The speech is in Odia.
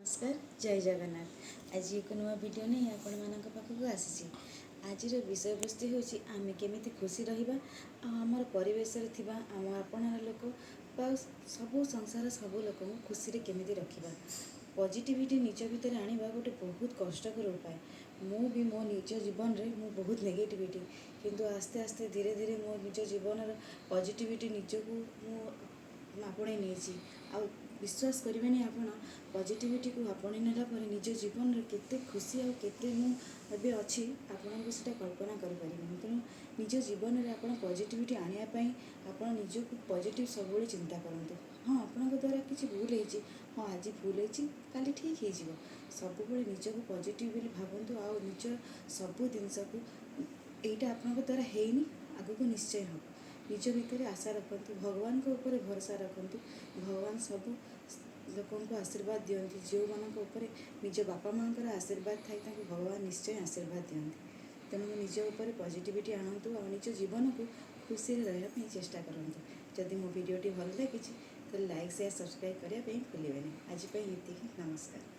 ନମସ୍କାର, ଜୟ ଜଗନ୍ନାଥ। ଆଜି ଏକ ନୂଆ ଭିଡ଼ିଓ ନେଇ ଆପଣମାନଙ୍କ ପାଖକୁ ଆସିଛି। ଆଜିର ବିଷୟବସ୍ତୁ ହେଉଛି, ଆମେ କେମିତି ଖୁସି ରହିବା ଆଉ ଆମର ପରିବେଶରେ ଥିବା ଆମ ଆପଣାର ଲୋକ ବା ସବୁ ସଂସାର ସବୁ ଲୋକଙ୍କୁ ଖୁସିରେ କେମିତି ରଖିବା। ପଜିଟିଭିଟି ନିଜ ଭିତରେ ଆଣିବା ଗୋଟେ ବହୁତ କଷ୍ଟକର ଉପାୟ। ମୁଁ ବି ମୋ ନିଜ ଜୀବନରେ ମୁଁ ବହୁତ ନେଗେଟିଭିଟି, କିନ୍ତୁ ଆସ୍ତେ ଆସ୍ତେ ଧୀରେ ଧୀରେ ମୋ ନିଜ ଜୀବନର ପଜିଟିଭିଟି ନିଜକୁ ମୁଁ ଆପଣେଇ ନେଇଛି। ଆଉ ବିଶ୍ୱାସ କରିବେନି ଆପଣ, ପଜିଟିଭିଟିକୁ ଆପଣେଇ ନେଲା ପରେ ନିଜ ଜୀବନରେ କେତେ ଖୁସି ଆଉ କେତେ ମୁଁ ଏବେ ଅଛି, ଆପଣଙ୍କୁ ସେଇଟା କଳ୍ପନା କରିପାରିବେନି। ତେଣୁ ନିଜ ଜୀବନରେ ଆପଣ ପଜିଟିଭିଟି ଆଣିବା ପାଇଁ ଆପଣ ନିଜକୁ ପଜିଟିଭ୍ ସବୁବେଳେ ଚିନ୍ତା କରନ୍ତୁ। ହଁ, ଆପଣଙ୍କ ଦ୍ୱାରା କିଛି ଭୁଲ ହେଇଛି। ହଁ, ଆଜି ଭୁଲ ହେଇଛି, କାଲି ଠିକ୍ ହେଇଯିବ। ସବୁବେଳେ ନିଜକୁ ପଜିଟିଭ୍ ବୋଲି ଭାବନ୍ତୁ ଆଉ ନିଜ ସବୁ ଜିନିଷକୁ, ଏଇଟା ଆପଣଙ୍କ ଦ୍ୱାରା ହେଇନି, ଆଗକୁ ନିଶ୍ଚୟ ହେବ। ନିଜ ଭିତରେ ଆଶା ରଖନ୍ତୁ, ଭଗବାନଙ୍କ ଉପରେ ଭରସା ରଖନ୍ତୁ। ଭଗବାନ ସବୁ ଲୋକଙ୍କୁ ଆଶୀର୍ବାଦ ଦିଅନ୍ତି। ଯେଉଁମାନଙ୍କ ଉପରେ ନିଜ ବାପା ମାଆଙ୍କର ଆଶୀର୍ବାଦ ଥାଏ, ତାଙ୍କୁ ଭଗବାନ ନିଶ୍ଚୟ ଆଶୀର୍ବାଦ ଦିଅନ୍ତି। ତେଣୁ ନିଜ ଉପରେ ପଜିଟିଭିଟି ଆଣନ୍ତୁ ଆଉ ନିଜ ଜୀବନକୁ ଖୁସିରେ ରହିବା ପାଇଁ ଚେଷ୍ଟା କରନ୍ତୁ। ଯଦି ମୋ ଭିଡ଼ିଓଟି ଭଲ ଲାଗିଛି, ତାହେଲେ ଲାଇକ୍, ସେୟାର, ସବସ୍କ୍ରାଇବ୍ କରିବା ପାଇଁ ଭୁଲିବେନି। ଆଜି ପାଇଁ ଏତିକି। ନମସ୍କାର।